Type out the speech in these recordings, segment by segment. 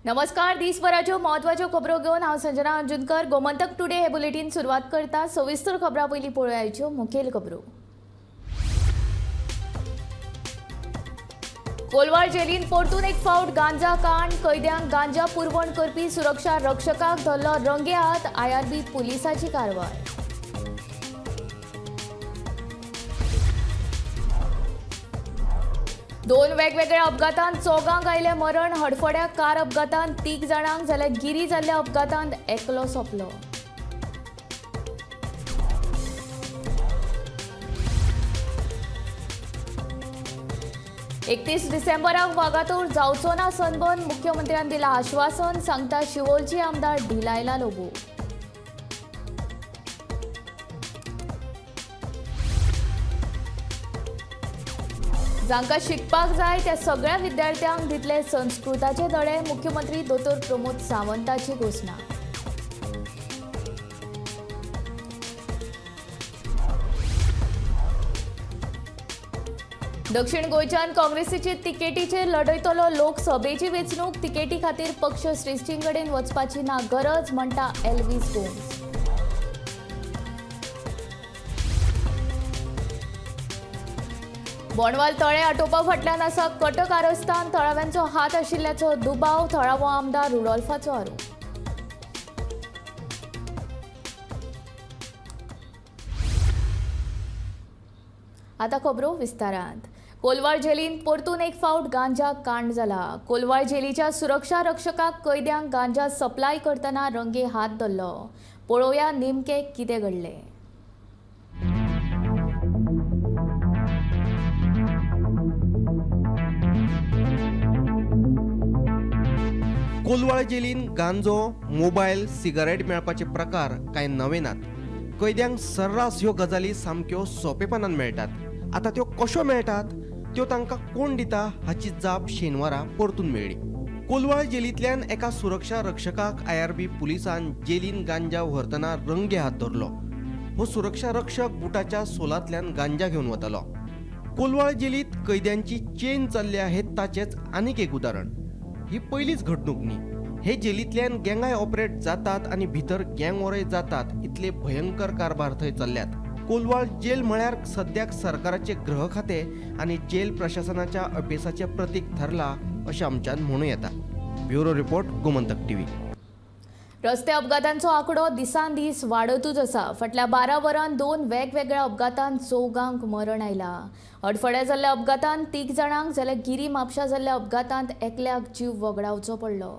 नमस्कार, दिसभराच्यो म्हत्वाच्यो खबरो घेवन हांव संजना अंजुनकर। गोमंतक टुडे हे बुलेटीन सुरवात करता। सविस्तर खबरां पयलीं पळोवयाच्यो मुखेल खबरो। कोलवाळ जेलीन परतून एक फावट गांजा कांड, कैद्यांक गांजा पुरवण करपी सुरक्षा रक्षकाक धरलो रंगे हात, आयआरबी पुलिसाची कारवाय। दोन वेगवेगळ्या अपघातांत चौगांक आयलें मरण। हडफड्या कार अपघातांत 3 जाणांक जाल्यार गिरी जाल्ल्या अपघातांत एकलो सोंपलो। एकतीस डिसेंबराक वागातोर जावचो ना सनबर्न, मुख्यमंत्र्यान दिला आश्वासन, सांगता शिवोलची आमदार डिलायला लोबो। जांकां शिकपाक जाय त्या सगळ्या विद्यार्थ्यांक दितले संस्कृताचे धडे, मुख्यमंत्री दोतोर प्रमोद सावंताची घोशणा। दक्षिण गोंयच्यान काँग्रेसीचे तिकेटीचेर लढयतलो लोकसभेची वेंचणूक, तिकेटी खातीर पक्ष श्रेष्ठीं कडेन वचपाची ना गरज, म्हणटा एल्वीस गोम्स। बोंडवाल तळें आटोवपा फाटल्यान आसा कट कारस्थान, थळाव्यांचो हात आशिल्ल्याचो दुबाव, थळावो आमदार रुडॉल्फाचो आरोप। आतां खबरो विस्तारांत। कोलवाळ जेलीन परतून एक फावट गांजा कांड जाला। कोलवाळ जेलीच्या सुरक्षा रक्षकाक कैद्यांक गांजा सप्लाय करतना रंगे हात धरलो। पळोवया नेमकें कितें घडलें। कोलवाळ जेलीन गांजो, मोबायल, सिगारेट मेळपाचे प्रकार कांय नवे नात। कैद्यांक सर्रास ह्यो गजाली सामक्यो सोंपेपणान मेळटात। आतां त्यो कश्यो मेळटात, त्यो तांकां कोण दिता हाची जाप शेनवारा परतून मेळ्ळी। कोलवाळ जेलींतल्यान एका सुरक्षा रक्षकाक आयआरबी पुलिसान जेलीन गांजा व्हरतना रंगे हात धरलो। हो सुरक्षा रक्षक बुटाच्या सोलांतल्यान गांजा घेवन वतालो। कोलवाळ जेलींत कैद्यांची चेन चल्ल्या हे ताचेंच आनीक एक उदाहरण। ही पयलीच घडणूक न्ही। हे जेलींतल्यान गँगाय ऑपरेट जातात आनी भितर गँग वॉरय जातात, इतले भयंकर कारभार थंय चल्ल्यात। कोलवाळ जेल म्हळ्यार सद्याक सरकाराचे गृह खातें आनी जेल प्रशासनाच्या अपेसाचें प्रतीक थारला अशें आमच्यान म्हणूं येता। Bureau report, Gomantak TV. रस्ते अपघातांचो आंकडो दिसान दीस वाडतूच आसा। फाटल्या 12 वरांत 2 वेगवेगळ्या अपघातांत चौगांक मरण आयलां। हडफड्या जाल्ल्या अपघातांत 3 जाणांक जाल्यार गिरी म्हापशा जाल्ल्या अपघातांत एकल्याक जीव वगडावचो पडलो।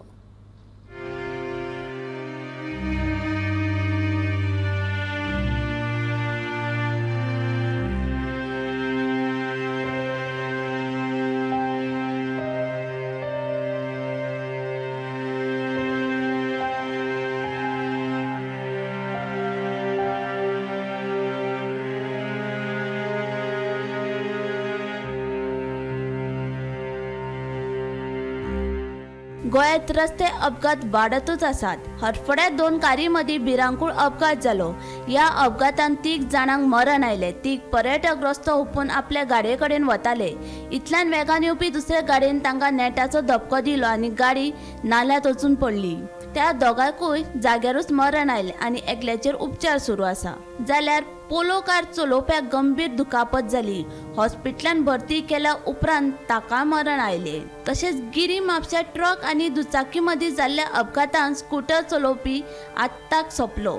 गोंयांत रस्ते अपघात वाडतूच आसात। हडफड्या 2 कारी मदीं भिरांकूळ अपघात जालो। ह्या अपघातांत 3 जाणांक मरण आयलें। 3 पर्यटक रस्तो हुपून आपल्या गाडये कडेन वताले। इतल्यान वेगान येवपी दुसऱ्या गाडयेन तांकां नेटाचो धपको दिलो आनी गाडी नाल्यांत वचून पडली। त्या दोगांकूय जाग्यारूच मरण आयलें आनी एकल्याचेर उपचार सुरू आसा। जाल्यार पोलो कार चलोवप्याक गंभीर दुखापत जाली। हॉस्पिटलान भरती केल्या उपरांत ताका मरण आयलें। तशेंच गिरी म्हापशा ट्रक आनी दुचाकी मदीं जाल्ल्या अपघातांत स्कूटर चलोवपी आत्ताक सोंपलो।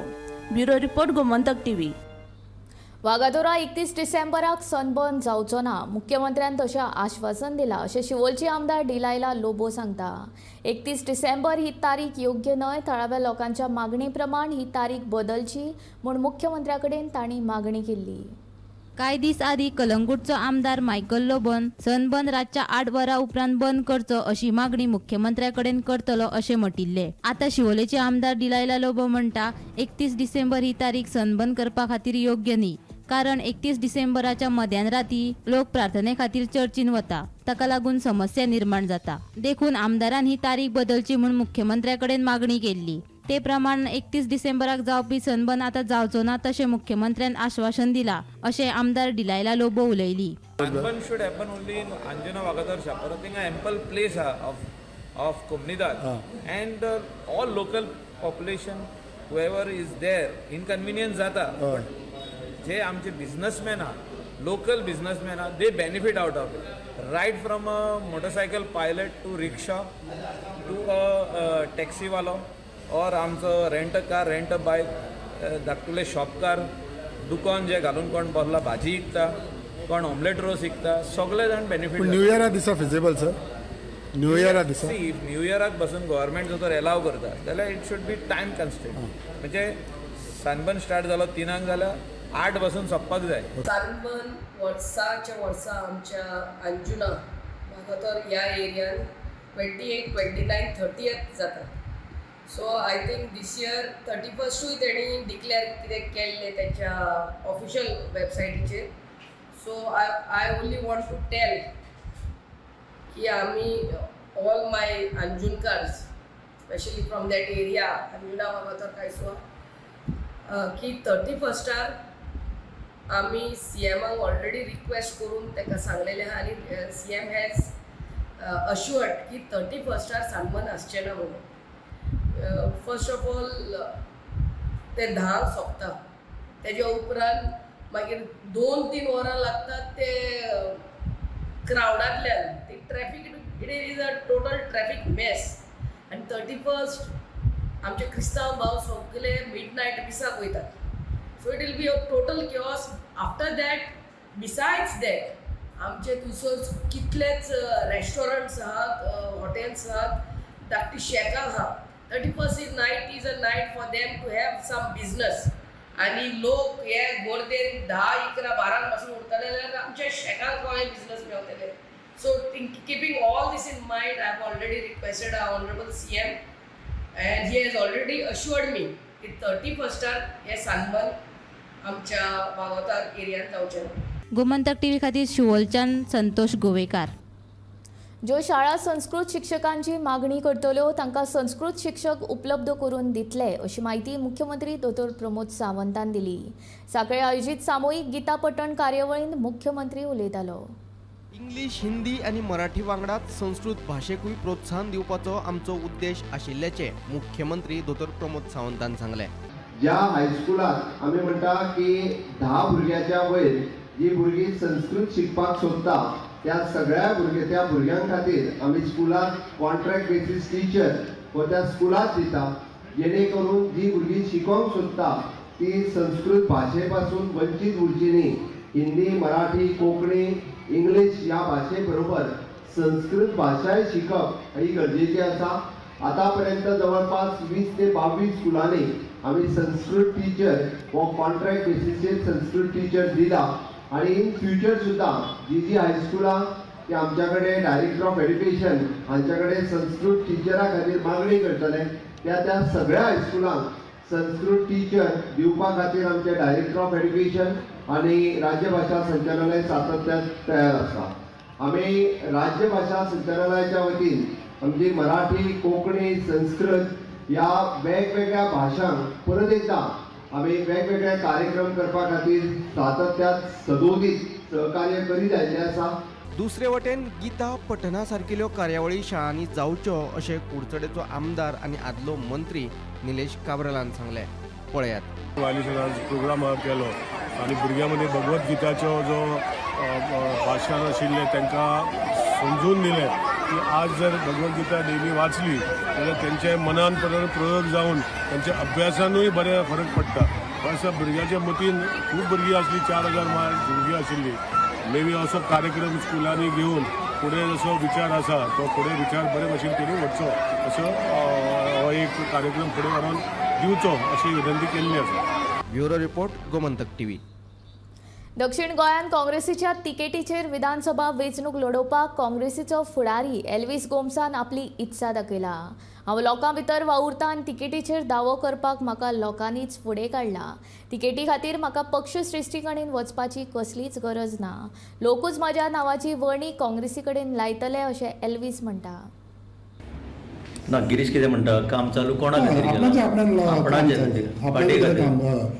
Bureau report, Gomantak TV. वागातोरा 31 डिसेंबराक सनबर्न जावचो ना, मुख्यमंत्र्यान तशें आश्वासन दिलां अशें शिवोलची आमदार डिलायला लोबो सांगता। 31 डिसेंबर ही तारीख योग्य न्हय, थळाव्या लोकांच्या मागणी प्रमाण ही तारीख बदलची म्हूण मुख्यमंत्र्या कडेन तांणी मागणी केल्ली। कांय दीस आदीं कलंगूटचो आमदार मायकल लोबोन सनबर्न रातच्या 8 वरां उपरांत बंद करचो अशी मागणी मुख्यमंत्र्या कडेन करतलो अशें म्हटिल्लें। आतां शिवोलेचे आमदार डिलायला लोबो म्हणटा 31 डिसेंबर ही तारीख सनबर्न करपा खातीर योग्य न्ही, कारण 31 डिसेंबराच्या मध्यान राती लोक प्रार्थने खातीर चर्चीन वता, ताका लागून समस्या निर्माण जाता। देखून आमदारान ही तारीख बदलची म्हूण मुख्यमंत्र्या कडेन मागणी केल्ली। ते प्रमाण 31 डिसेंबराक जावपी सनबर्न आतां जावचो ना तशें मुख्यमंत्र्यान आश्वासन दिलां अशें आमदार डिलायला लोबो उलयली। Sunburn should happen only in Anjuna Vagator Shapora. थिंगा एम्पल प्लेस आहा of of Comunidade and all local population whoever is there inconvenience जाता. जे आमचे बिजनसमॅन आहा, लोकल बिजनसमॅन आहा, they benefit out of it, right from a motorcycle pilot to rickshaw to a टॅक्सीवालो or आमचो rent a car, rent a bike, धाकटुले शॉपकार, दुकान जे घालून कोण बसला भाजी विकता, कोण ऑमलेट रोस विकता, सगळे जाण बेनिफीट. न्यू इयरा दिसा फिजिबल सर? न्यू इयरा दिसा सी if new इयराक बसून गव्हर्मेंट जर तर एलाव करता जाल्यार it should be time constant. म्हणजे सनबर्न स्टार्ट जालो 3 जाल्यार 8 बसून सोंपपाक जाय. सनबर्न वर्साच्या वर्सा आमच्या अंजुना वागातोर ह्या एरियान 28, 29, 30 जाता. So I think this year 31 तेणी डिक्लेअर कितें केल्लें तेंच्या ऑफिशियल वेबसायटीचेर. So I only want to tell की आमी all my Anjunkars specially from that area Anjuna Vagator Kaisoa की 31 आमी सी एमाक ऑलरेडी रिक्वेस्ट करून ताका सांगलेलें आहा आनी सी एम हॅज अश्युअर्ड की 31 सनबर्न आसचें ना म्हणून. फर्स्ट ऑफ ऑल ते 10 सोंपता, तेज्या उपरांत मागीर 2-3 वरां लागतात ते क्रावडांतल्यान, ती traffic, it is a total traffic mess. आनी 31 आमचे क्रिस्तांव भाव सगळे मिड नायट मिसाक वयतात. So it will be a total chaos after that. Besides that आमचे थंयसर कितलेच रेस्टॉरंट्स आहात, हॉटेल्स आहात, धाकटी शॅकां आहात. 31 is night is a night for them to have some business. आनी लोक हे गर्देन 10, 11, 12 पासून उरतले जाल्यार आमच्या शॅकांक कोणें business मेवतले. So keeping all this in mind, I have already requested our honourable C M and he has already assured me की 31 हे सनबर्न आमच्या वागातोर एरियान जावचें ना. गोमंतक टीव्ही खातीर शिवोलच्यान संतोष गोवेकार. ज्यो शाळा संस्कृत शिक्षकांची मागणी करतल्यो तांकां संस्कृत शिक्षक उपलब्ध करून दितले अशी म्हायती मुख्यमंत्री दोतोर प्रमोद सावंतान दिली. सांखळे आयोजीत सामुहीक गीता पठण कार्यावळींत मुख्यमंत्री उलयतालो. इंग्लीश, हिंदी आनी मराठी वांगडाच संस्कृत भाशेकूय प्रोत्साहन दिवपाचो आमचो उद्देश आशिल्ल्याचें मुख्यमंत्री दोतोर प्रमोद सावंतान सांगलें. ज्या हायस्कुलात आमी म्हणटा की 10 भुरग्याच्या वयर जी भुरगीं संस्कृत शिकपाक सोदता त्या सगळ्या त्या भुरग्यां खातीर आमी स्कुलात कॉन्ट्रॅक्ट बेसीस टिचर हो त्या स्कुलात दिता, जेणे करून जी भुरगीं शिकोंक सोदता ती संस्कृत भाशे पासून वंचीत उरची न्ही. हिंदी, मराठी, कोंकणी, इंग्लीश ह्या भाशे बरोबर संस्कृत भाशाय शिकप ही गरजेची आसा. आतापर्यंत जवळपास 20 ते 22 स्कुलांनी आमी संस्कृत टिचर हो कॉन्ट्रॅक्ट बेसीसचेर संस्कृत टिचर दिला आनी इन फ्युचर सुद्दां जी जी हायस्कुलां ती आमच्या कडेन डायरेक्टर ऑफ एड्युकेशन हांच्या कडेन संस्कृत टिचरा खातीर मागणी करतले त्या त्या सगळ्या हायस्कुलांक संस्कृत टिचर दिवपा खातीर आमचे डायरेक्टर ऑफ एड्युकेशन आनी राज्यभाशा संचालनालय सातत्यान तयार आसा. आमी राज्यभाशा संचालनालयाच्या वतीन आमची मराठी, कोंकणी, संस्कृत ह्या वेगवेगळ्या भाशांक परत एकदां आमी वेगवेगळे कार्यक्रम करपा खातीर सातत्यान सदोदीत सहकार्य करीत आयिल्लें आसा. दुसरे वटेन गीता पठणा सारकिल्यो कार्यावळी शाळांनी जावच्यो अशें कुडचडेचो आमदार आनी आदलो मंत्री निलेश काब्रालान सांगलें. पळयात. प्रोग्राम केलो आनी भुरग्यां मदीं भगवत गीताचो जो भाशण आशिल्लें तांकां समजून दिलें की आज जर भगवत गीता डेली वाचली जाल्यार तेंच्या मनान परत प्रयोग जावन तेंच्या अभ्यासानूय बरे फरक पडटा. असो भुरग्याच्या मतीन खूब भुरगीं आसली, 4000 भुरगीं आशिल्लीं. मे बी असो कार्यक्रम स्कुलांनी घेवन फुडें जसो विचार आसा तो फुडें विचार बरे भशेन तेणी व्हरचो असो हो एक कार्यक्रम फुडें व्हरोन दिवचो अशी विनंती केल्ली आसा. Bureau report, Gomantak TV. दक्षिण गोंयांत काँग्रेसीच्या तिकेटीचेर विधानसभा वेंचणूक लडोवपाक काँग्रेसीचो फुडारी एल्वीस गोम्सान आपली इत्सा दाखयला. हांव लोकां भितर वावुरता आनी तिकेटीचेर दावो करपाक म्हाका लोकांनीच फुडें काडला. तिकेटी खातीर म्हाका पक्ष श्रेश्ठी कडेन वचपाची कसलीच गरज ना. लोकूच म्हज्या नांवाची वर्णी काँग्रेसी कडेन लायतले अशें एल्वीस म्हणटा. ना गिरीश कितें म्हणटा, काम चालू कोणा खातीर केलां? आपणाचें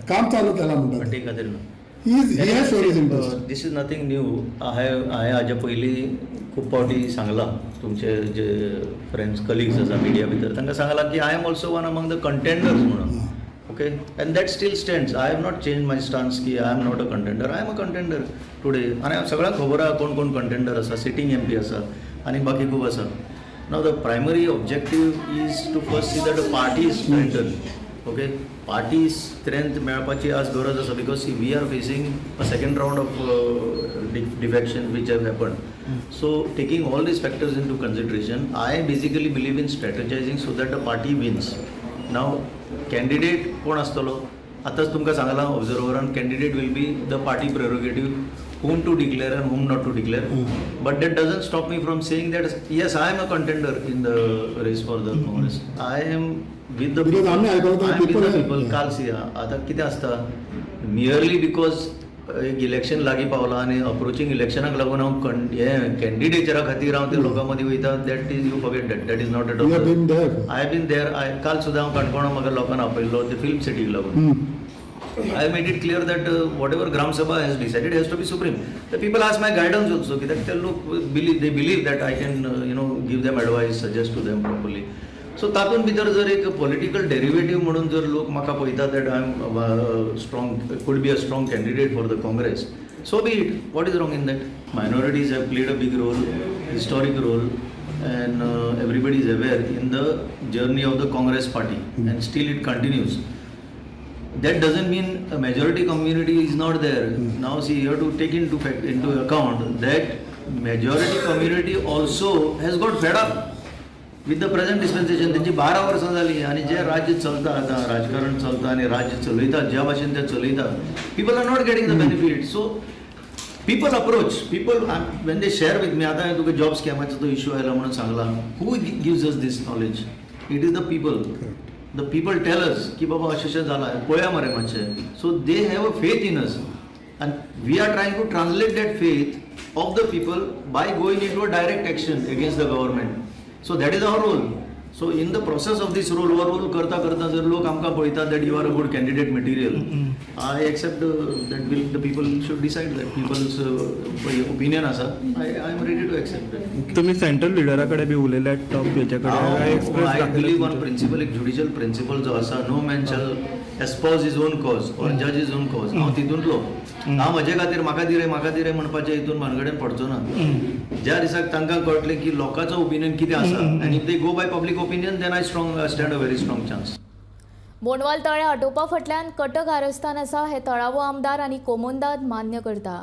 काम चालू केलां म्हणटा. पार्टी खातीर ना. He has shown his interest. This is nothing new. हांवें हाज्या पयलीं खूब फावटी सांगलां तुमचे जे फ्रेंड्स कलिग्स आसा मिडिया भितर तांकां सांगलां की I am also one among the contenders म्हणून. Okay, and that still stands. I have not change my stance की I am not a contender. I am a contender today. आनी सगळ्यांक खबर आहा कोण कोण कंटेंडर आसा, सिटींग एम पी आसा आनी बाकी खूब आसा. Now the primary objective is to first see that the party is strengthen. Okay, party strength मेळपाची आज गरज आसा because see we are facing a second round of defection which have happened. So taking all these factors into consideration, I basically believe in strategizing so that the party wins. Now candidate कोण आसतलो आतांच तुमकां सांगलां ऑब्जर्वरान, candidate will be the party prerogative whom to declare and whom not to declare. But that doesn't stop me from saying that yes, I am a contender in the race for the Congress. I am with the people. I am with the people. काल C आतां कितें आसता, merely because एक election लागीं पावलां आनी अप्रोचींग इलेक्शनाक लागून हांव हें कॅन्डिडेचरा खातीर हांव त्या लोकां मदीं वयता, that is you forget that, that is not at all. I have been there. काल सुद्दां हांव काणकोणा म्हाका लोकांक आपयल्लो ते फिल्म सिटीक लागून. I made it clear that whatever Gram Sabha has decided has to be supreme. The people ask my guidance also, कित्याक ते लोक believe, they believe that I can you know give them advice, suggest to them properly. So तातूंत भितर जर एक political derivative म्हणून जर लोक म्हाका पळयता that I am strong, could be a strong candidate for the Congress, so be it. What is wrong in that? Minorities have played a big role, historic role, and everybody is aware in the journey of the Congress party, and still it continues. That doesn't mean a majority community is not there. Now see, you have to take into account that majority community also has got fed up with the present dispensation. तेंची 12 वर्सां जाली आनी जें राज्य चलता आतां, राजकारण चलता आनी राज्य चलयता ज्या भाशेन ते चलयता, people are not getting the benefit. So people approach, people when they share with me, आतां तुका जॉब स्कॅमाचो तो इशू आयला म्हणून सांगला, who gives us this knowledge? It is the people. The people tell us की बाबा अशें अशें जालां पळया मरे मातशें. So they have a faith in us and we are trying to translate that faith of the people by going into a direct action against the government. So that is our role. So in the process of this role, हो role करता करता जर लोक आमकां पळयता that you are a good candidate material, I accept that will the people should decide that, people's opinion आसा, I am ready to accept that. तुमी central लिडरा कडेन बी उलयले टॉप हेच्या कडेन? I believe on principle, एक ज्युडिशियल प्रिंसिपल जो आसा, no man shall espouse his own cause or जज his own cause. हांव तितूंतलो, हांव म्हजे खातीर म्हाका दी रे म्हाका दी रे म्हणपाचें हितून भानगडेन पडचो ना. ज्या दिसाक तांकां कळटलें की लोकांचो ओपिनियन कितें आसा आनी if they go by public opinion then I stand a very strong chance. Bondwal तळें आटोवपा फाटल्यान कटक कारस्थान आसा हें थळावो आमदार आनी कोमोंदाद मान्य करता.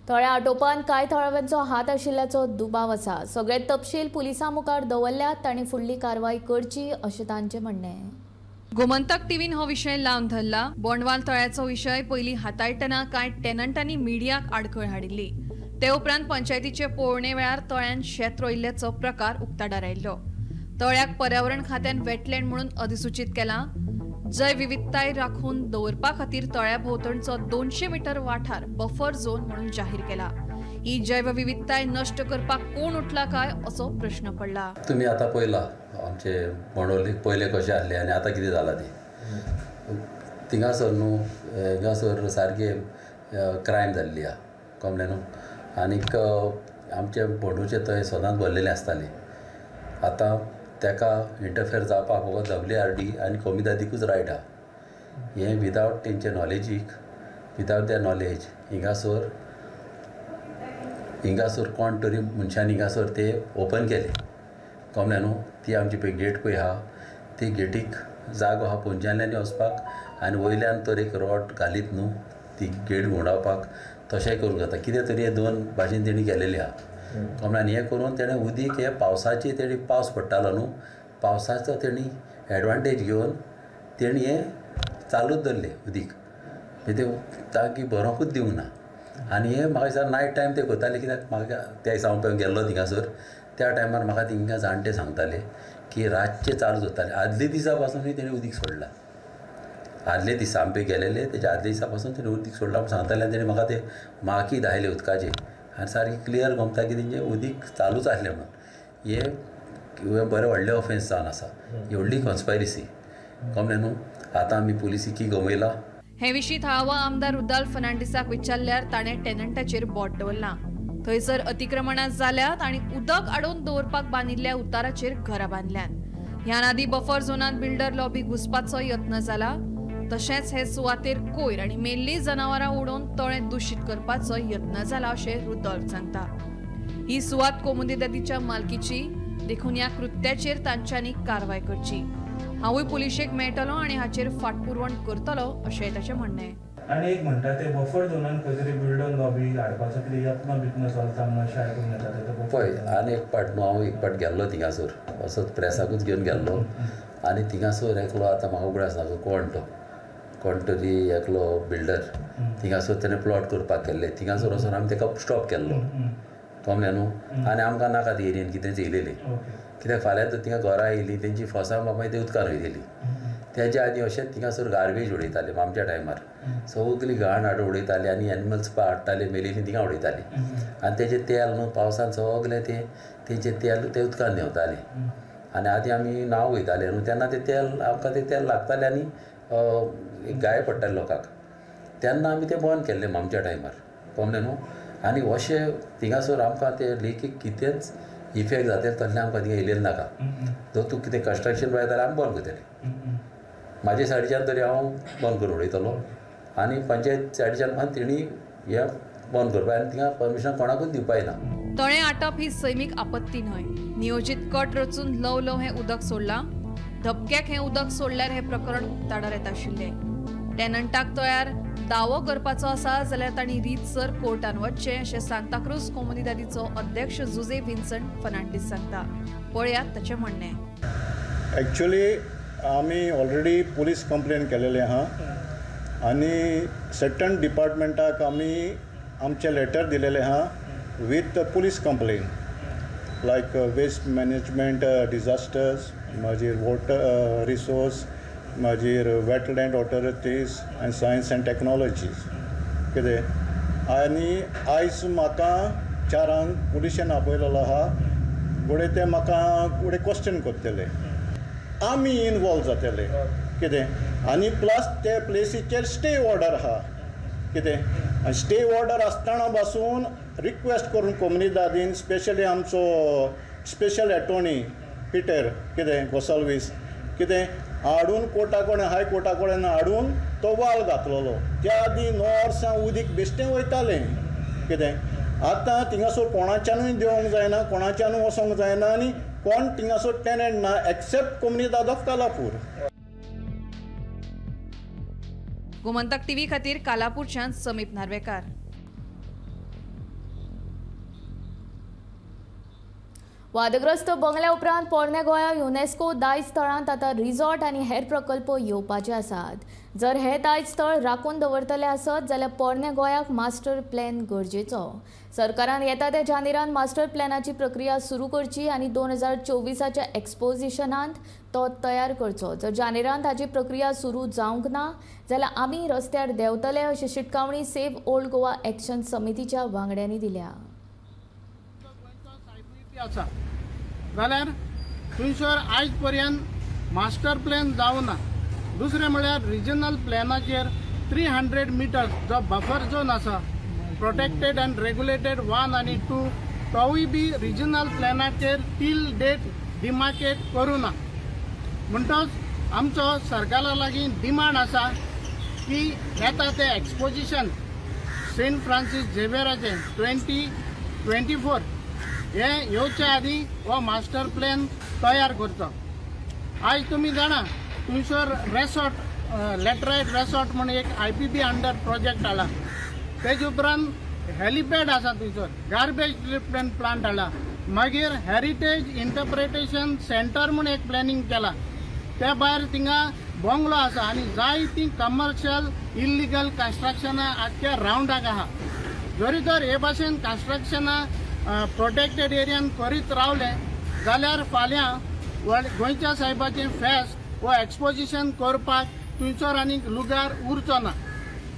तळें आटोवपांत कांय थळाव्यांचो हात आशिल्ल्याचो दुबाव आसा. सगळे तपशील पुलिसां मुखार दवरल्यात, तांणी फुडली कारवाय करची अशें तांचें म्हणणें. गोमंतक टीव्हीन हो विशय लावन धरला. बोंडवाल तळ्याचो विशय पयलीं हाताळटना कांय टेनंटांनी मिडियाक आडखळ हाडिल्ली. ते उपरांत पंचायतीचे पळोवणे वेळार तळ्यान शेत रोयिल्ल्याचो प्रकार उक्ताडार आयिल्लो. तळ्याक पर्यावरण खात्यान वेटलँड म्हणून अधिसूचीत केलां. जैवविविधताय राखून दवरपा खातीर तळ्या भोंवतणचो 200 मीटर वाठार बफर झोन म्हणून जाहीर केला. ही जैवविविधताय नश्ट करपाक कोण उठला काय असो प्रश्न पडला. तुमी आतां पळयला आमचे बोंडवली पयले कशें आहले आनी आतां कितें जालां तें. थिंगासर न्हू हिंगासर सारकें क्रायम जाल्ली आहा, कळ्ळें न्हू. आनीक आमचे बोंडोचे थंय सदांच भरलेले आसताले. आतां ताका इंटरफेर जावपाक फकत WRD आनी कोमिदादीकूच रायट आहा. हें विदावट तेंचे नॉलेजीक, विदावट there knowledge हिंगासर हिंगासर कोण तरी मनशान हिंगासर ते ओपन केले, कळ्ळें न्हू. ती आमची पळय गेट पळय आहा, ती गेटीक जागो आहा पोंच्यानल्यान वचपाक आनी वयल्यान तर एक रॉड घालीत न्हू ती गेट घुंवडावपाक, तशेंय करूंक जाता. कितें तरी हे दोन भाशेन तेणी केलेली आहा, कळ्ळें. आनी हें करून तेणें उदीक हे पावसाची तेणी पावस पडटालो न्हू, पावसाचो तेणी एडवांटेज घेवन तेणी हें चालूच दवरलें उदीक, म्हणजे तें ताकी भरोंकूच दिवंक ना. आनी हें म्हाका दिसता नायट टायम ते करताले, कित्याक म्हाका त्या दिसा हांव गेल्लो थिंगासर त्या टायमार म्हाका थिंगा जाणटे सांगताले की रातचे चालू जाताले. आदले दिसा पासूनय तेणी उदीक सोडलां, आदले दिसा आमी गेलेले तेच्या आदले दिसा पासून तेणी उदीक सोडलां म्हूण सांगताले. आनी तेणी म्हाका ते माकी दाखयले उदकाचे आनी सारकें क्लियर गमता की तेंचें उदीक चालूच आसलें म्हणून. हें बरें व्हडलें ऑफेन्स जावन आसा, ही व्हडली कॉन्स्पायरसी, कळ्ळें न्हू. आतां आमी पुलिसीकी गमयला. हे विशीं थळावो आमदार रुदाल्फ फर्नांडीसाक विचारल्यार ताणें टेनंटाचेर बोट दवरलां. थंयसर अतिक्रमणां जाल्यात आनी उदक आडोवन दवरपाक बांदिल्ल्या उताराचेर घरां बांदल्यांत. ह्यान आदीं बफर झोनांत बिल्डर लॉबी घुसपाचो यत्न जाला. तशेंच हे सुवातेर कोयर आनी मेल्लीं जनावरां उडोवन तळें दुशीत करपाचो यत्न जाला अशें रुदोल्फ सांगता. ही सुवात कोमुनिदादीच्या मालकीची, देखून ह्या कृत्याचेर तांच्यांनी कारवाय करची. हांवूय पुलिशेक मेळटलो आनी हाचेर फाटपुरवण करतलो अशें ताचें म्हणणें. आनी एक म्हणटा ते बफर झोनान खंय तरी बिल्डर लॉबी हाडपाचो कितें यत्न बित्न चलता म्हणून अशें आयकूंक येता. पळय, आनी एक पाट न्हू हांव एक पाट गेल्लो थिंगासर, असोच प्रेसाकूच घेवन गेल्लो आनी थिंगासर एकलो, आतां म्हाका उगडास ना कोण तो, कोण तरी एकलो बिल्डर थिंगासर तेणें प्लॉट करपाक केल्ले. थिंगासर वचून आमी तेका स्टॉप केल्लो, कळ्ळें न्हू. आनी आमकां नाका ती एरियेन कितेंच येयलेली, कित्याक फाल्यां तर थिंगा घरां येयलीं तेंची फोसां बापाय ते उदकान वयतली. तेज्या आदीं अशेंच थिंगासर गार्बेज उडयताले आमच्या टायमार, सगळी घाण हाडून उडयताले आनी एनिमल्स हाडटाले मेलेली थिंगा उडयताले आनी तेजें तेल न्हू पावसान सगळें तें तेंचें तेल तें उदकान देंवतालें. आनी आदीं आमी नांव वयताले न्हू तेन्ना तें तेल आमकां तें तेल लागतालें आनी गाय पडटाले लोकांक. तेन्ना आमी तें बंद केल्लें आमच्या टायमार, कळ्ळें न्हू. आनी अशें थिंगासर आमकां तें लेखीक कितेंच इफेक्ट जातलें तसलें आमकां थिंगा येयलें नाका. जर तूं कितें कंस्ट्रक्शन पळयता जाल्यार आमी बंद करतले. म्हाजे सायडीच्यान तरी हांव बंद करून उडयतलो आनी पंचायत सायडीच्यान पण तेणी हें बंद करपाक आनी थिंगा परमिशन कोणाकूच दिवपाक ना. तळें आटप ही सैमीक आपत्ती न्हय. नियोजीत कट रचून ल्हव ल्हव हें उदक सोडलां. धपक्याक हें उदक सोडल्यार हें प्रकरण उक्ताडार येता आशिल्लें. टेनंटाक तळ्यार दावो करपाचो आसा जाल्यार तांणी रीतसर कोर्टान वचचें अशें सांताक्रूज कोमुनिदादीचो अध्यक्ष जुझे विन्संट फर्नांडीस सांगता. पळयात ताचें म्हणणें. एक्चुअली आमी ऑलरेडी पुलीस कंप्लेन केलेले आहा आनी सर्टन डिपार्टमेंटाक आमी आमचें लेटर दिलेलें आहा with police complain like waste management disasters, मागीर वॉटर रिसोर्स, मागीर wetland authorities and science and technologies कितें. आनी आयज म्हाका 4 पुलिशेन आपयलेलो आहा, फुडें ते म्हाका फुडें क्वेश्चन करतले, आमी इनवॉल्व जातले कितें. आनी प्लस ते प्लेसीचेर स्टे ऑर्डर आहा कितें. आनी स्टे ऑर्डर आसतना पासून रिक्वेस्ट करून कोमुनिदादीन स्पेशली आमचो स्पेशल एटॉर्नी पिटर कितें गोसाल्वीस कितें हाडून कोर्टा कडेन हाय कोर्टा कडेन हाडून तो वाल घातलेलो. त्या आदीं 9 वर्सां उदीक बेश्टें वयतालें कितें. आतां थिंगासर कोणाच्यानूय देंवोंक जायना, कोणाच्यानूय वचोंक जायना आनी कोण थिंगासर टेनंट ना except Comunidade of Calapur. Gomantak TV खातीर कालापूरच्यान समीप नार्वेकार. वादग्रस्त बंगल्या उपरांत पोरण्या गोंया युनेस्को दायज थळांत आतां रिसॉर्ट आनी हेर प्रकल्प येवपाचे आसात. जर हे दायज थळ राखून दवरतले आसत जाल्यार पोरण्या गोंयाक मास्टर प्लॅन गरजेचो. सरकारान येता त्या जानेरान मास्टर प्लॅनाची प्रक्रिया सुरू करची आनी 2024च्या एक्सपोजिशनांत तो तयार करचो. जर जानेरांत हाची प्रक्रिया सुरू जावंक ना जाल्यार आमी रस्त्यार देंवतले अशी शिटकावणी सेव्ह ओल्ड गोवा एक्शन समितीच्या वांगड्यांनी दिल्या. जाल्यार थंयसर आयज पर्यंत मास्टर प्लॅन जावना. दुसरें म्हळ्यार रिजनल प्लॅनाचेर 300 मिटर्स जो बफर झोन आसा प्रोटेक्टेड अँड रेगुलेटेड 1 आनी 2 तोवूय बी रिजनल प्लॅनाचेर टील डेट डिमार्केट करूं ना. म्हणटच आमचो सरकारा लागीं डिमांड आसा की येता तें एक्सपोजिशन सेंट फ्रांसीस झेवियराचें 2024 हे येवच्या आदीं हो मास्टर प्लॅन तयार करचो. आयज तुमी जाणा थंयसर रेसॉर्ट लॅटरायट रेसॉर्ट म्हूण एक IPB under project हाडला. तेजे उपरांत हेलिपॅड आसा थंयसर, गार्बेज ट्रिटमेंट प्लांट हाडला, मागीर हेरिटेज इंटरप्रिटेशन सेंटर म्हूण एक प्लॅनिंग केला. त्या भायर थिंगा बंगलो आसा आनी जायतीं कमर्शियल इल्लिगल कन्स्ट्रक्शनां आख्ख्या रावंडाक आहा. जरी तर हे भाशेन कन्स्ट्रक्शनां प्रोटेक्टेड एरियान करीत रावले जाल्यार फाल्यां गोंयच्या सायबाचें फेस्त वो एक्सपोजिशन करपाक थंयसर आनीक लुगार उरचो ना.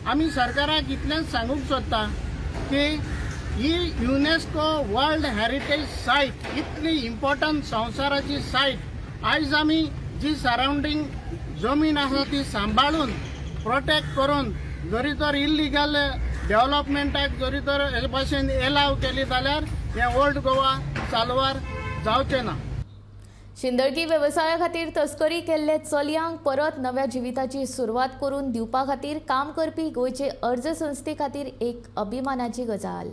आमी सरकाराक इतलेंच सांगूंक सोदता की ही युनेस्को वर्ल्ड हेरिटेज सायट इतली इम्पॉर्टंट संवसाराची सायट आयज आमी जी सरावंडींग जमीन आसा ती सांबाळून प्रोटेक्ट करून जरी तर इल्लिगल डेवलपमेंटाक जरी तर हे भाशेन एलाव केली जाल्यार हें ओल्ड गोवा साल्वार जावचें ना. शिंदळकी वेवसाया खातीर तस्करी केल्ले चलयांक परत नव्या जिविताची सुरवात करून दिवपा खातीर काम करपी गोंयचे अर्ज संस्थे खातीर एक अभिमानाची गजाल.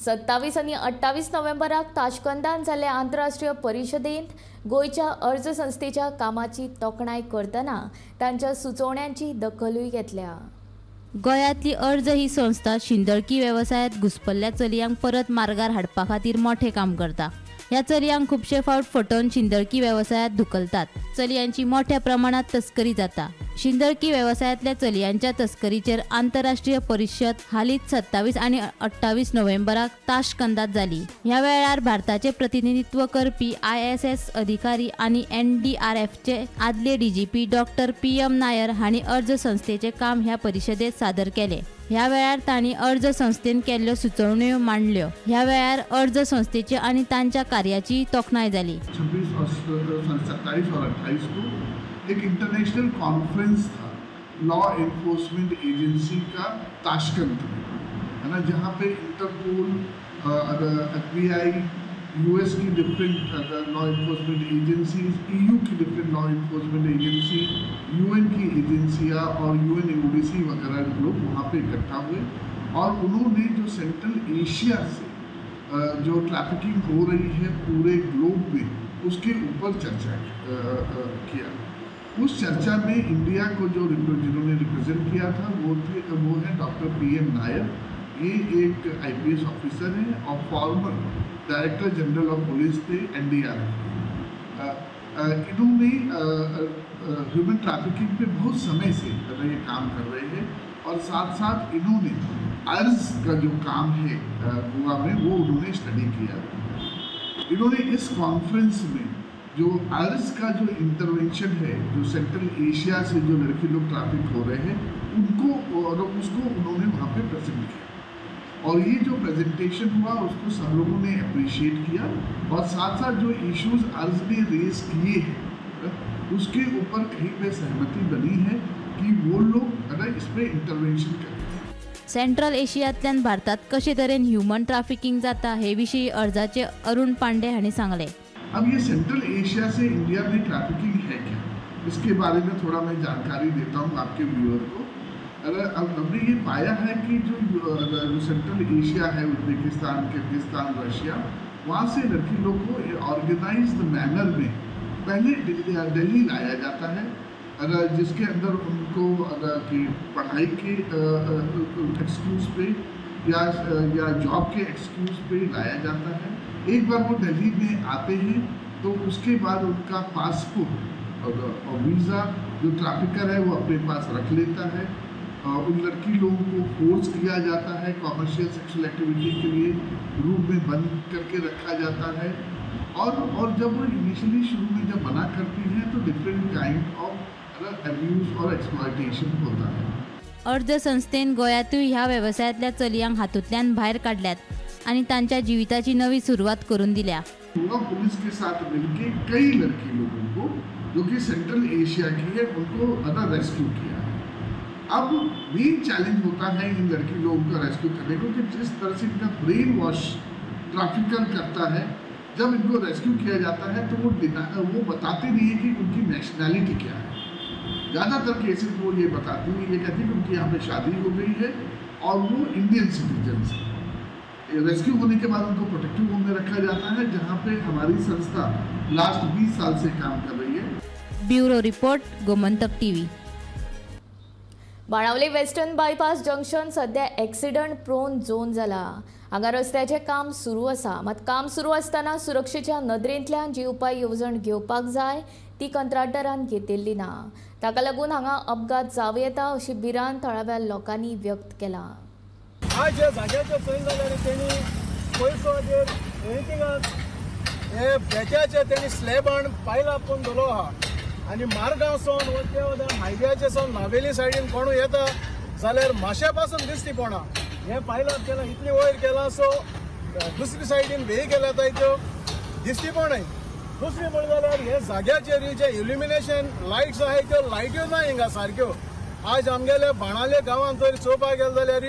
27 आनी 28 नोव्हेंबराक ताशकंदान जाल्ले आंतरराष्ट्रीय परिशदेंत गोंयच्या अर्ज संस्थेच्या कामाची तोखणाय करतना तांच्या सुचोवण्यांची दखलूय घेतल्या. गोंयांतली अर्ज ही संस्था शिंदळकी वेवसायांत घुसपल्ल्या चलयांक परत मार्गार हाडपा खातीर मोठें काम करता. ह्या चलयांक खुबशे फावट फटोवन शिंदळकी वेवसायांत धुकलतात. चलयांची मोठ्या प्रमाणात तस्करी जाता. शिंदळकी वेवसायांतल्या चलयांच्या तस्करीचेर आंतरराष्ट्रीय परिशद हालींच 27 आनी 28 नोव्हेंबराक ताशकंदात जाली. ह्या वेळार भारताचे प्रतिनिधित्व करपी ISS अधिकारी आनी NDRFचे आदले DGP doctor PM Nair हांणी अर्ज संस्थेचें काम ह्या परिशदेंत सादर केलें. ह्या वेळार तांणी अर्ज संस्थेन केल्ल्यो सुचोवण्यो मांडल्यो. ह्या वेळार अर्ज संस्थेची आनी तांच्या कार्याची तोखणाय जाली. 26 और 27 और 28 को एक इंटरनेशनल कॉन्फ्रेंस था लॉ एनफोर्समेंट एजेंसी का ताशकंद में, है ना, जहाँ पे इंटरपोल, FBI, US की different law enforcement agencies, EU की different law enforcement agency, UN की एजेंसियाँ और UNODC वगैरह लोग वहाँ पे इकट्ठा हुए और उन्होंने जो सेंट्रल एशिया से जो ट्रैफिकिंग हो रही है पूरे ग्लोब में उसके ऊपर चर्चा किया। उस चर्चा में इंडिया को जो जिन्होंने रिप्रेजेंट किया था वो है डॉक्टर PM Nair. ये एक IPS officer हैं और former director general of police थे NDRF। इन्होंने ह्यूमन ट्रैफिकिंग पे बहुत समय से ये काम कर रहे हैं और साथ साथ इन्होंने अर्ज का जो काम है गोवा में वो उन्होंने स्टडी किया। इन्होंने इस कॉन्फ्रेंस में जो अर्ज का जो इंटरवेंशन है, जो सेंट्रल एशिया से जो लड़की लोग ट्रैफिक हो रहे हैं उनको और उसको उन्होंने वहाँ पे प्रेजेंट किया और ये जो प्रेजेंटेशन हुआ उसको सब लोगों ने अप्रिशिएट किया और साथ साथ जो इश्यूज अर्ज ने रेज किए हैं उसके ऊपर कहीं पे सहमति बनी है कि वो लोग अगर इस पर इंटरवेंशन करें। सेंट्रल एशियांतल्यान भारतात कशे तरेन ह्युमन ट्रॅफिकिंग जाता हे विशीं अर्जाचे अरुण पांडे हांणी सांगलें. अब ये सेंट्रल एशिया से इंडिया में ट्रैफिकिंग है क्या, इसके बारे में थोड़ा मैं जानकारी देता हूँ आपके व्यूअर को। अगर अब हमने ये पाया है कि जो सेंट्रल एशिया है, उज्बेकिस्तान, किर्गिस्तान, रशिया, वहाँ से लड़की लोग को ऑर्गेनाइज्ड मैनर में पहले दिल्ली लाया जाता है, अगर जिसके अंदर उनको अगर कि पढ़ाई के एक्सक्यूज़ पे या जॉब के एक्सक्यूज़ पे लाया जाता है। एक बार वो दिल्ली में आते हैं तो उसके बाद उनका पासपोर्ट और वीज़ा जो ट्रैफिकर है वो अपने पास रख लेता है। उन लड़की लोगों को फोर्स किया जाता है कॉमर्शियल सेक्सुअल एक्टिविटी के लिए, रूम में बंद करके रखा जाता है और जब वो इनिशियली शुरू में जब मना करती हैं तो different kind of abuse Aur exploitation होता है। अर्ज संस्थेन गोंयांतूय ह्या वेवसायांतल्या चलयांक हातूंतल्यान भायर काडल्यात आनी तांच्या जिविताची नवी सुरवात करून दिल्या. गोवा पुलिस के साथ मिलके कई लड़की लोगों को जो कि सेंट्रल एशिया की है उनको अदर रेस्क्यू किया है। अब मेन चैलेंज होता है इन लड़की लोगों का रेस्क्यू करने को कि जिस तरह से इनका ब्रेन वॉश ट्रैफिकर करता है, जब इनको रेस्क्यू किया जाता है तो वो बताते नहीं है कि उनकी नेशनैलिटी क्या है। ज़्यादातर केसेस वो ये बताती हैं, ये कहती है कि उनकी यहाँ पे शादी हो गई है और वो इंडियन सिटीजन्स हैं। रेस्क्यू होने के बाद उनको प्रोटेक्टिव होम में रखा जाता है, जहाँ पे हमारी संस्था लास्ट 20 साल से काम कर रही है। Bureau report, Gomantak TV. Benaulim western bypass junction सध्या एक्सिडंट प्रोन झोन जाला. हांगा रस्त्याचें काम सुरू आसा, मात काम सुरू आसतना सुरक्षेच्या नदरेंतल्यान जी उपाय येवजण घेवपाक जाय ती कंत्राटदारान घेतिल्ली ना. ताका लागून हांगा अपघात जावं येता अशी भिरांत थळाव्या लोकांनी व्यक्त केला. आज ह्या जाग्याचेर चोयलें जाल्यार तेणी पयसो एनिथिंग हे बेक्याचे तेणी स्लॅबान पायला पण दवरलो आहा आनी मार्गांव सावन वता हायव्याचे सावन नावेली सायडीन कोणूय येता जाल्यार माश्या पासून दिसती पडना. हें पायला केलां इतली वयर केलां सो दुसरी सायडीन वेहिकल येता त्यो दिसती पडनाय. दुसरी म्हणलें जाल्यार हे जाग्याचेर जे इल्युमिनेशन लायट्स आहाय त्यो लायट्यो ना हिंगा सारक्यो. आज आमगेले बाणाले गांवांत जर चोवपाक गेले जाल्यार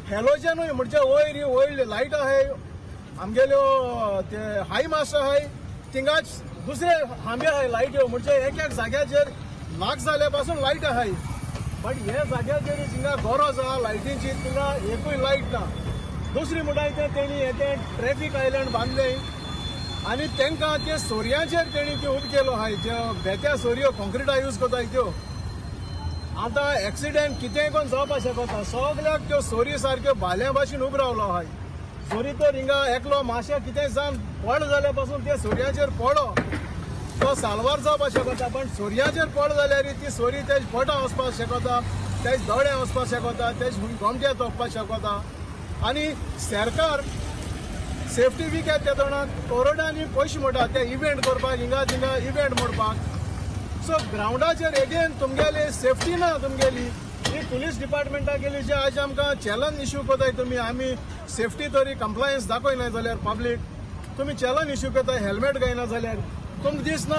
हॅलोजनूय म्हणजे वयर वयर लायट आहाय, आमगेल्यो ते हाय मास्टर आहाय, थिंगाच दुसरे खांबे आहाय लायट्यो, म्हणजे एक एक जाग्याचेर नाक जाल्या पासून लायट आहाय, बट हे जाग्याचेर जिंगा गरज आहा लायटींची थिंगा एकूय लायट ना. दुसरी म्हणटा तें तेणी हे तें ट्रॅफीक आयलंड बांदलें आनी तांकां ते सोरयांचेर तेणी त्यो उब केलो आहाय, ज्यो बेत्या सोरयो कॉन्क्रिटा यूज करताय त्यो. आतां एक्सिडेंट कितेंय कोण जावपाक शकता, सगल्याक त्यो सोरी सारक्यो भाल्या भाशेन उब रावलो आहाय. सोरी तर हिंगा एकलो मातशें कितें जावन पड जाल्या पासून ते सोरयाचेर पडो तो साल्वार जावपाक शकता, पण सोरयाचेर पड जाल्यार ती सोरी तेज पोटां वचपाक शकता, तेज दोळे वचपाक शकता, तेज गोमट्या तोपपाक शकता. आनी सरकार सेफ्टी वीक येता तेन्ना करोडांनी पयशे म्हणटा ते इव्हेंट करपाक, हिंगा थिंगा इव्हेंट मोडपाक. सो ग्रावंडाचेर एगेन तुमगेली सेफ्टी ना तुमगेली. ही पुलीस डिपार्टमेंटा गेली जे आज आमकां चॅलंज इश्यू करताय तुमी, आमी सेफ्टी तरी कंप्लायन्स दाखयना जाल्यार पब्लीक तुमी चॅलंज इश्यू करताय, हेल्मेट घायना जाल्यार तुमकां दिसना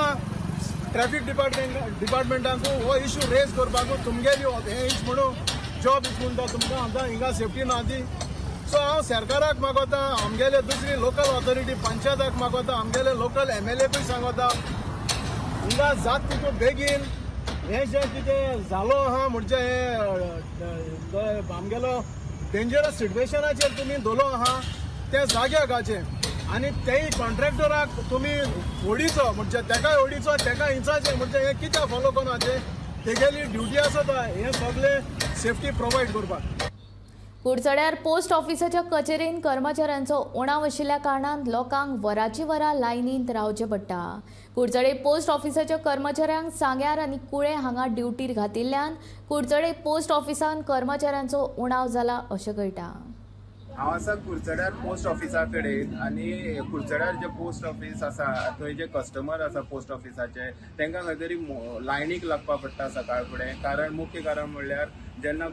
ट्रॅफीक डिपार्टमेंटांकू हो इश्यू रेज करपाकू तुमगेली हें इश म्हणून जॉब इश म्हणटा तुमकां आतां हिंगा सेफ्टी ना ती. सो हांव सरकाराक मागोता, आमगेले दुसरी लोकल ऑथॉरिटी पंचायताक मागोता, आमगेले लोकल एमएलएकूय सांगोता हिंगा जात तितू बेगीन हें जें कितें जालो आहा म्हणजे हें आमगेलो डेंजरस सिट्युएशनाचेर तुमी दवरलो आहा तें जाग्याक घालचें आनी तेय कॉन्ट्रॅक्टराक तुमी ओडीचो म्हणजे तेकाय ओडीचो तेका हिंचाचें म्हणजे हें कित्याक फॉलो करना तें तेगेली ड्युटी आसता हें सगळें सेफ्टी प्रोवायड करपाक. कुडचड्यार पोस्ट ऑफिसाच्या कचेरेन कर्मचाऱ्यांचो उणाव आशिल्ल्या कारणान लोकांक वराची वरां लायनींत रावचें पडटा. कुडचडे पोस्ट ऑफिसाच्या कर्मचाऱ्यांक सांग्यार आनी कुळे हांगा ड्युटीर घातिल्ल्यान कुडचडे पोस्ट ऑफिसान कर्मचाऱ्यांचो उणाव जाला अशें कळटा. हांव आसा कुडचड्यार पोस्ट ऑफिसा कडेन आनी कुडचड्यार जे पोस्ट ऑफिस आसा थंय जे कस्टमर आसा पोस्ट ऑफिसाचे तांकां खंय तरी लायनीक लागपाक पडटा सकाळ फुडें. कारण मुख्य कारण म्हणल्यार जेन्ना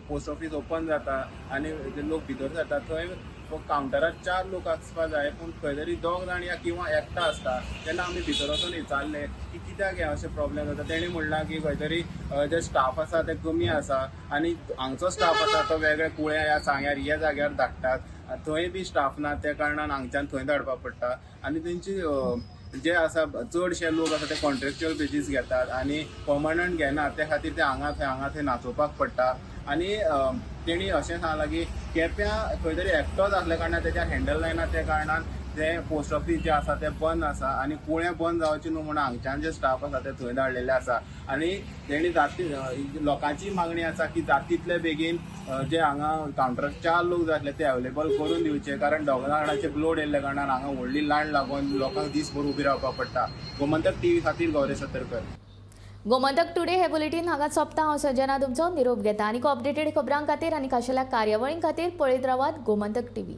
पोस्ट ऑफिस ओपन जाता आनी लोक भितर सरता थंय कावंटरार 4 लोक आसपा जाय, पूण खंय तरी 2 जाण या किंवा एकटा आसता. तेन्ना आमी भितर वचून विचारलें की कित्याक हें अशें प्रॉब्लेम जाता, तेणी म्हणलां की खंय तरी जे स्टाफ आसा ते कमी आसा आनी हांगचो स्टाफ आसा तो वेगळे कुळ्या या सांग्यार ह्या जाग्यार धाडटात, थंय बी स्टाफ ना त्या कारणान हांगच्यान थंय धाडपाक पडटा. आनी तेंची जे आसा चडशे लोक आसा ते कॉन्ट्रॅक्च्युअल बेजीस घेतात आनी पर्मनंट घेना, त्या खातीर ते हांगा थंय हांगा थंय नाचोवपाक पडटा. आनी तेणी अशें सांगलां की केप्यां खंय तरी एकटोच आसल्या कारणान तेच्या हँडल जायना, त्या कारणान तें पोस्ट ऑफिस जें आसा तें बंद आसा आनी कुळें बंद जावचें न्हू म्हणून हांगच्यान जे स्टाफ आसा ते थंय धाडलेले आसा. आनी तेणी जाती लोकांची मागणी आसा की जात तितले बेगीन जे हांगा कावंटरार 4 लोक जातले ते अवेलेबल करून दिवचे, कारण 2 जाणांचे लोड येयल्ल्या कारणान हांगा व्हडली लायन लागून लोकांक दीसभर उबी रावपाक पडटा. गोमंतक टीव्ही खातीर गौरेश सतरकर. गोमंतक टुडे हे बुलेटीन हांगा सोंपता. हांव सजना तुमचो निरोप घेता आनी अपडेटेड खबरां खातीर आनी खाशेल्या कार्यावळीं खातीर पळयत रावात गोमंतक टीव्ही.